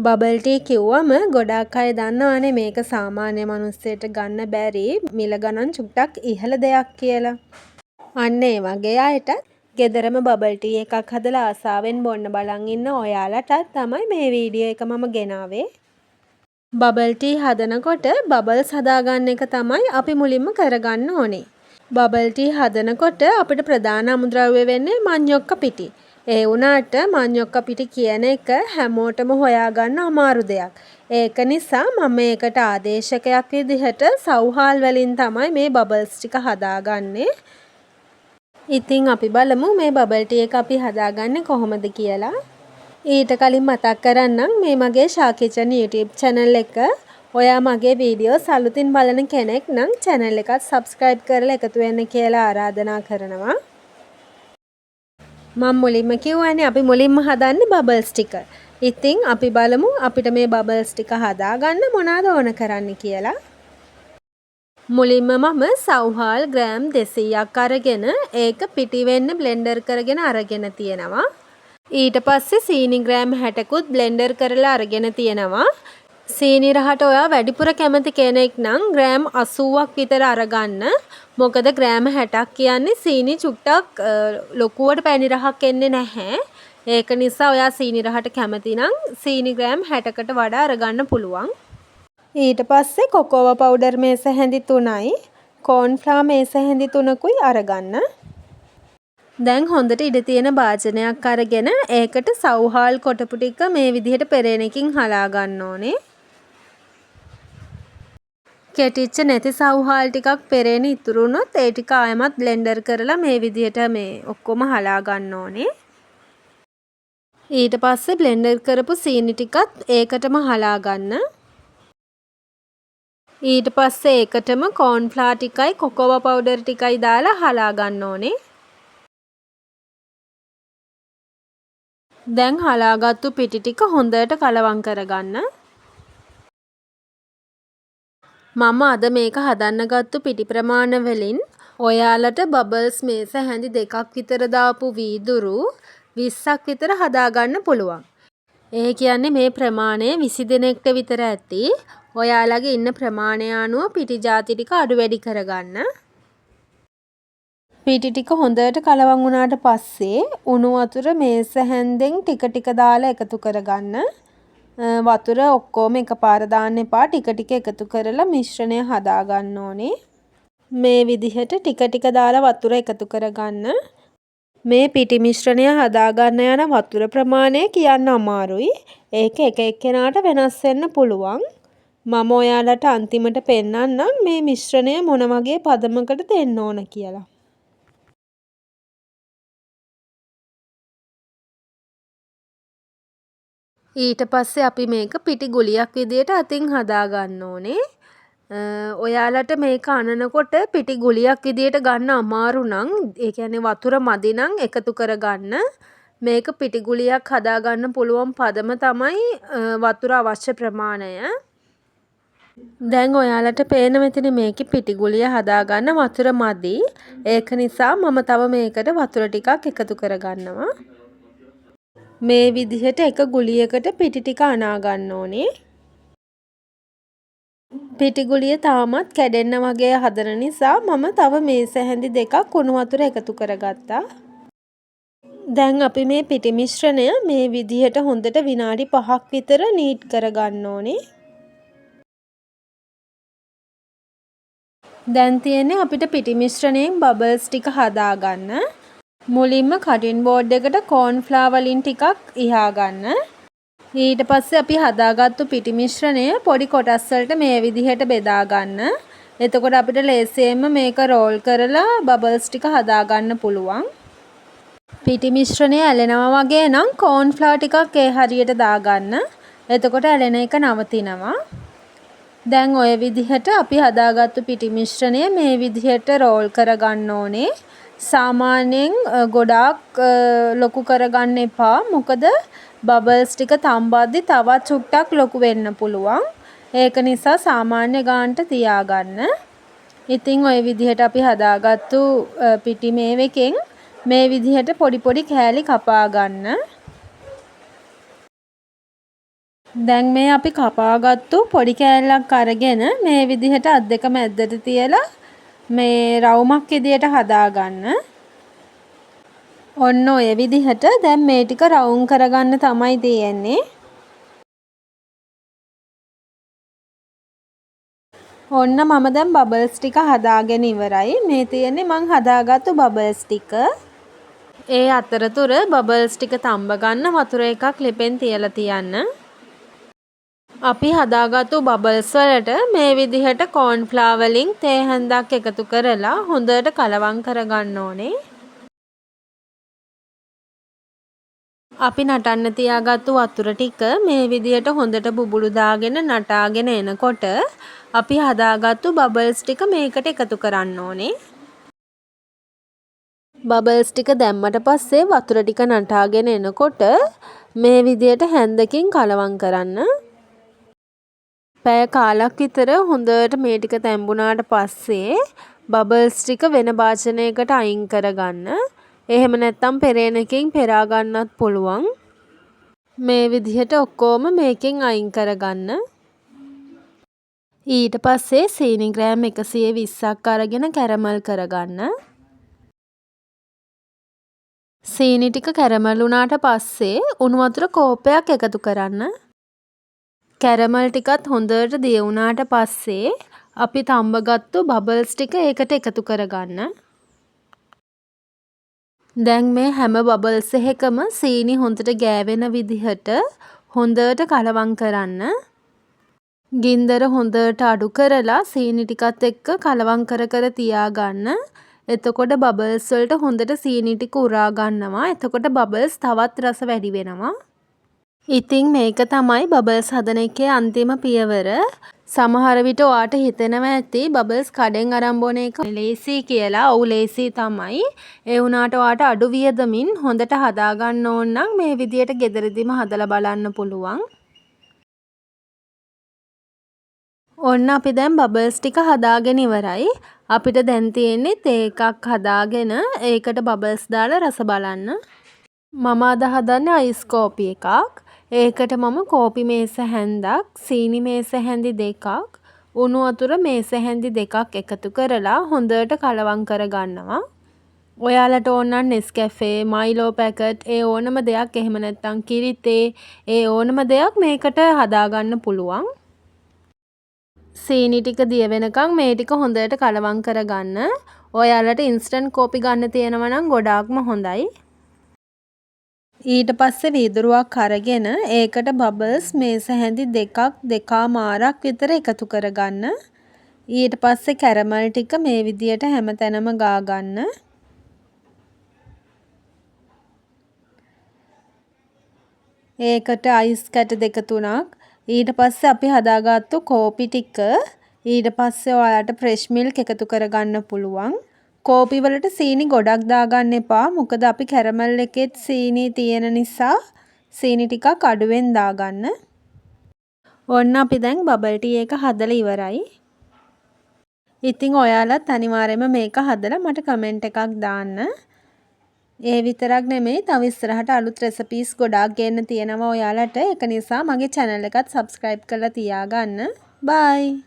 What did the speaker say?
Bubble T කිව්වම ගොඩාක් අය දන්නවනේ මේක සාමාන්‍ය මනුස්සයට ගන්න බැරි මිල ගණන් චුට්ටක් ඉහළ දෙයක් කියලා. අන්න ඒ වගේ අයටත් ගෙදරම බබල් ටී එකක් හදලා ආසාවෙන් බොන්න බලන් ඉන්න ඔයාලටත් තමයි මේ වීඩියෝ එක මම ගෙනාවේ. බබල් ටී හදනකොට බබල්ස් හදාගන්න එක තමයි අපි මුලින්ම කරගන්න ඕනේ. බබල් ටී හදනකොට අපිට ප්‍රධාන අමුද්‍රව්‍ය වෙන්නේ මඤ්ඤොක්ක පිටි. ඒ වුණාට මඤ්ඤොක්ක පිටි කියන එක හැමෝටම හොයාගන්න අමාරු දෙයක්. ඒක නිසා මම මේකට ආදේශකයක් විදිහට සව්හාල් වලින් තමයි මේ බබල්ස් ටික හදාගන්නේ. ඉතින් අපි බලමු මේ බබල් ටී එක අපි හදාගන්නේ කොහොමද කියලා. ඊට කලින් මතක් කරන්නම් මේ මගේ ෂා කිචන් YouTube channel එක. ඔයා මගේ වීඩියෝස් අලුතින් බලන කෙනෙක් නම් channel එකත් subscribe කරලා එකතු වෙන්න කියලා ආරාධනා කරනවා. මම මුලින්ම කිව්වනේ අපි මුලින්ම හදන්නේ බබල්ස් ටික. ඉතින් අපි බලමු අපිට මේ බබල්ස් ටික හදාගන්න මොනවාද ඕන කරන්නේ කියලා. මුලින්ම මම සව්හාල් ග්‍රෑම් 200ක් අරගෙන ඒක පිටි වෙන්න බ්ලෙන්ඩර් කරගෙන අරගෙන තියෙනවා. ඊට පස්සේ සීනි ග්‍රෑම් 60කුත් බ්ලෙන්ඩර් කරලා අරගෙන තියෙනවා. සීනි රහට ඔයා වැඩිපුර කැමති කෙනෙක් නම් ග්‍රෑම් 80ක් විතර අරගන්න. මොකද ග්‍රෑම් 60ක් කියන්නේ සීනි චුට්ටක් ලොකුවට පැණි රහක් එන්නේ නැහැ. ඒක නිසා ඔයා සීනි රහට කැමති නම් සීනි ග්‍රෑම් 60කට වඩා අරගන්න පුළුවන්. ඊට පස්සේ කොකෝවා පවුඩර් මේස හැඳි 3යි කෝන් ෆ්ලා මේස හැඳි 3කුයි අරගන්න. දැන් හොඳට ඉඩ තියෙන භාජනයක් අරගෙන ඒකට සව්හාල් කොටපු ටික මේ විදිහට පෙරේනකින් හලා ගන්න ඕනේ. කෙටිච්ච නැති සව්හාල් ටිකක් පෙරේන ඉතුරු වුණොත් ඒ ටික ආයෙමත් බ්ලෙන්ඩර් කරලා මේ විදිහට මේ ඔක්කොම හලා ගන්න ඕනේ. ඊට පස්සේ බ්ලෙන්ඩර් කරපු සීනි ටිකත් ඒකටම හලා ගන්න. ඊට පස්සේ ඒකටම කෝන් ෆ්ලා ටිකයි කොකෝවා පවුඩර් ටිකයි දාලා හලා ගන්න ඕනේ. දැන් හලාගත්තු පිටි ටික හොඳට කලවම් කරගන්න. මම අද මේක හදන්න ගත්තු පිටි ප්‍රමාණ වලින් ඔයාලට බබල්ස් මේස හැඳි දෙකක් විතර දාපු වීදුරු 20ක් විතර හදාගන්න පුළුවන්. ඒ කියන්නේ මේ ප්‍රමාණය 20 දෙනෙක්ට විතර ඇති. ඔයාලගේ ඉන්න ප්‍රමාණය අනුව පිටි ජාති ටික අඩු වැඩි කරගන්න. පිටි ටික හොඳට කලවම් වුණාට පස්සේ උණු වතුර මේස හැන්දෙන් ටික ටික දාලා එකතු කරගන්න. වතුර ඔක්කොම එකපාර දාන්න එපා. ටික ටික එකතු කරලා මිශ්‍රණය හදාගන්න ඕනේ. මේ විදිහට ටික ටික දාලා වතුර එකතු කරගන්න. මේ පිටි මිශ්‍රණය හදාගන්න යන වතුර ප්‍රමාණය කියන්න අමාරුයි. ඒක එක එක්කෙනාට වෙනස් වෙන්න පුළුවන්. මම ඔයාලට අන්තිමට පෙන්නන්නම් මේ මිශ්‍රණය මොන වගේ පදමකට දෙන්න ඕන කියලා. ඊට පස්සේ අපි මේක පිටි ගුලියක් විදියට අතින් හදා ගන්න ඕනේ. ඔයාලට මේක අනනකොට පිටි ගුලියක් විදියට ගන්න අමාරු නම්, ඒ කියන්නේ වතුර මදි නම් එකතු කරගන්න. මේක පිටි ගුලියක් හදා ගන්න පුළුවන් පදම තමයි වතුර අවශ්‍ය ප්‍රමාණය. දැන් ඔයාලට පේන මෙතන මේකේ පිටි ගුලිය හදා ගන්න වතුර මදි. ඒක නිසා මම තව මේකට වතුර ටිකක් එකතු කරගන්නවා. මේ විදිහට එක ගුලියකට පිටි ටික අනා ගන්න ඕනේ. පිටි ගුලිය තාමත් කැඩෙන්න වගේ හදන නිසා මම තව මේස හැඳි දෙකක් උණු වතුර එකතු කරගත්තා. දැන් අපි මේ පිටි මිශ්‍රණය මේ විදිහට හොඳට විනාඩි 5ක් විතර නීට් කරගන්න ඕනේ. දැන් තියෙන්නේ අපිට පිටි මිශ්‍රණයෙන් බබල්ස් ටික හදාගන්න. මුලින්ම කටින් බෝඩ් එකට කෝන් ෆ්ලා වලින් ටිකක් ඉහා ගන්න. ඊට පස්සේ අපි හදාගත්තු පිටි මිශ්‍රණය පොඩි කොටස් වලට මේ විදිහට බෙදා ගන්න. එතකොට අපිට ලේසියෙන්ම මේක රෝල් කරලා බබල්ස් ටික හදාගන්න පුළුවන්. පිටි මිශ්‍රණය ඇලෙනවා වගේ නම් කෝන් ෆ්ලා ටිකක් ඒ හරියට දාගන්න. එතකොට ඇලෙන එක නවතිනවා. දැන් ඔය විදිහට අපි හදාගත්තු පිටි මිශ්‍රණය මේ විදිහට රෝල් කරගන්න ඕනේ. සාමාන්‍යයෙන් ගොඩාක් ලොකු කරගන්න එපා. මොකද බබල්ස් ටික තම්බද්දි තවත් චුට්ටක් ලොකු වෙන්න පුළුවන්. ඒක නිසා සාමාන්‍ය ගානට තියාගන්න. ඉතින් ඔය විදිහට අපි හදාගත්තු පිටි මේවකෙන් මේ විදිහට පොඩි පොඩි කෑලි කපා ගන්න. දැන් මේ අපි කපාගත්තු පොඩි කෑල්ලක් අරගෙන මේ විදිහට අත් දෙක මැද්දට තියලා මේ රවුමක් විදියට හදාගන්න. ඔන්න ඔය විදිහට දැන් මේ ටික රවුම් කරගන්න තමයි තියෙන්නේ. ඔන්න මම දැන් බබල්ස් ටික හදාගෙන ඉවරයි. මේ තියෙන්නේ මං හදාගත්තු බබල්ස් ටික. ඒ අතරතුර බබල්ස් ටික තම්බ ගන්න වතුර එකක් ලිපෙන් තියලා තියන්න. අපි හදාගත්තු බබල්ස් වලට මේ විදිහට කෝන් ෆ්ලාර් වලින් තේ හැන්දක් එකතු කරලා හොඳට කලවම් කරගන්න ඕනේ. අපි නටන්න තියාගත්තු වතුර ටික මේ විදිහට හොඳට බුබුලු දාගෙන නටාගෙන එනකොට අපි හදාගත්තු බබල්ස් ටික මේකට එකතු කරන්න ඕනේ. බබල්ස් ටික දැම්මට පස්සේ වතුර ටික නටාගෙන එනකොට මේ විදිහට හැන්දකින් කලවම් කරන්න. පැය කාලක් විතර හොඳට මේ ටික තැම්බුනාට පස්සේ බබල්ස් ටික වෙන භාජනයකට අයින් කරගන්න. එහෙම නැත්නම් පෙරේනකින් පෙරා ගන්නත් පුළුවන්. මේ විදිහට ඔක්කොම මේකෙන් අයින් කරගන්න. ඊට පස්සේ සීනි ග්‍රෑම් 120ක් අරගෙන කැරමල් කරගන්න. සීනි ටික කැරමල් වුණාට පස්සේ උණු වතුර කෝප්පයක් එකතු කරන්න. කැරමල් ටිකත් හොඳට දිය වුණාට පස්සේ අපි තම්බගත්තු බබල්ස් ටික ඒකට එකතු කරගන්න. දැන් මේ හැම බබල්ස් එකකම සීනි හොඳට ගෑවෙන විදිහට හොඳට කලවම් කරන්න. ගින්දර හොඳට අඩු කරලා සීනි ටිකත් එක්ක කලවම් කර කර තියාගන්න. එතකොට බබල්ස් වලට හොඳට සීනි ටික උරා ගන්නවා. එතකොට බබල්ස් තවත් රස වැඩි වෙනවා. ඉතින් මේක තමයි බබල්ස් හදන එකේ අන්තිම පියවර. සමහර විට ඔයාට හිතෙනවා ඇති බබල්ස් කඩෙන් අරන් බොන එක ලේසි කියලා. ඔව් ලේසි තමයි. ඒ වුණාට ඔයාට අඩු වියදමින් හොඳට හදාගන්න ඕන නම් මේ විදියට ගෙදරදිම හදලා බලන්න පුළුවන්. ඔන්න අපි දැන් බබල්ස් ටික හදාගෙන ඉවරයි. අපිට දැන් තියෙන්නේ තේ එකක් හදාගෙන ඒකට බබල්ස් දාලා රස බලන්න. මම අද හදන්නේ අයිස් කෝපි එකක්. ඒකට මම කෝපි මේස හැන්දක්, සීනි මේස හැඳි දෙකක්, උණු වතුර මේස හැඳි දෙකක් එකතු කරලා හොඳට කලවම් කරගන්නවා. ඔයාලට ඕන නම් නෙස්කැෆේ, මයිලෝ පැකට් ඒ ඕනම දෙයක්, එහෙම නැත්නම් කිරි තේ ඒ ඕනම දෙයක් මේකට හදාගන්න පුළුවන්. සීනි ටික දිය වෙනකන් මේ ටික හොඳට කලවම් කරගන්න. ඔයාලට ඉන්ස්ටන්ට් කෝපි ගන්න තියෙනවා නම් ගොඩාක්ම හොඳයි. ඊට පස්සේ වීදුරුවක් අරගෙන ඒකට බබල්ස් මේස හැඳි දෙකක් දෙකහමාරක් විතර එකතු කරගන්න. ඊට පස්සේ කැරමල් ටික මේ විදියට හැම තැනම ගා ගන්න. ඒකට අයිස් කැට දෙක තුනක්. ඊට පස්සේ අපි හදාගත්තු කෝපි ටික ඊට පස්සේ ඔයාලට ෆ්‍රෙෂ් මිල්ක් එකතු කරගන්න පුළුවන්. කෝපි වලට සීනි ගොඩක් දාගන්න එපා. මොකද අපි කැරමල් එකෙත් සීනි තියෙන නිසා සීනි ටිකක් අඩුවෙන් දාගන්න. ඔන්න අපි දැන් බබල් ටී එක හදලා ඉවරයි. ඉතින් ඔයාලත් අනිවාර්යයෙන්ම මේක හදලා මට කමෙන්ට් එකක් දාන්න. ඒ විතරක් නෙමෙයි, තව ඉස්සරහට අලුත් රෙසිපීස් ගොඩාක් ගේන්න තියෙනවා ඔයාලට. ඒක නිසා මගේ චැනල් එකත් සබ්ස්ක්‍රයිබ් කරලා තියාගන්න. බයි.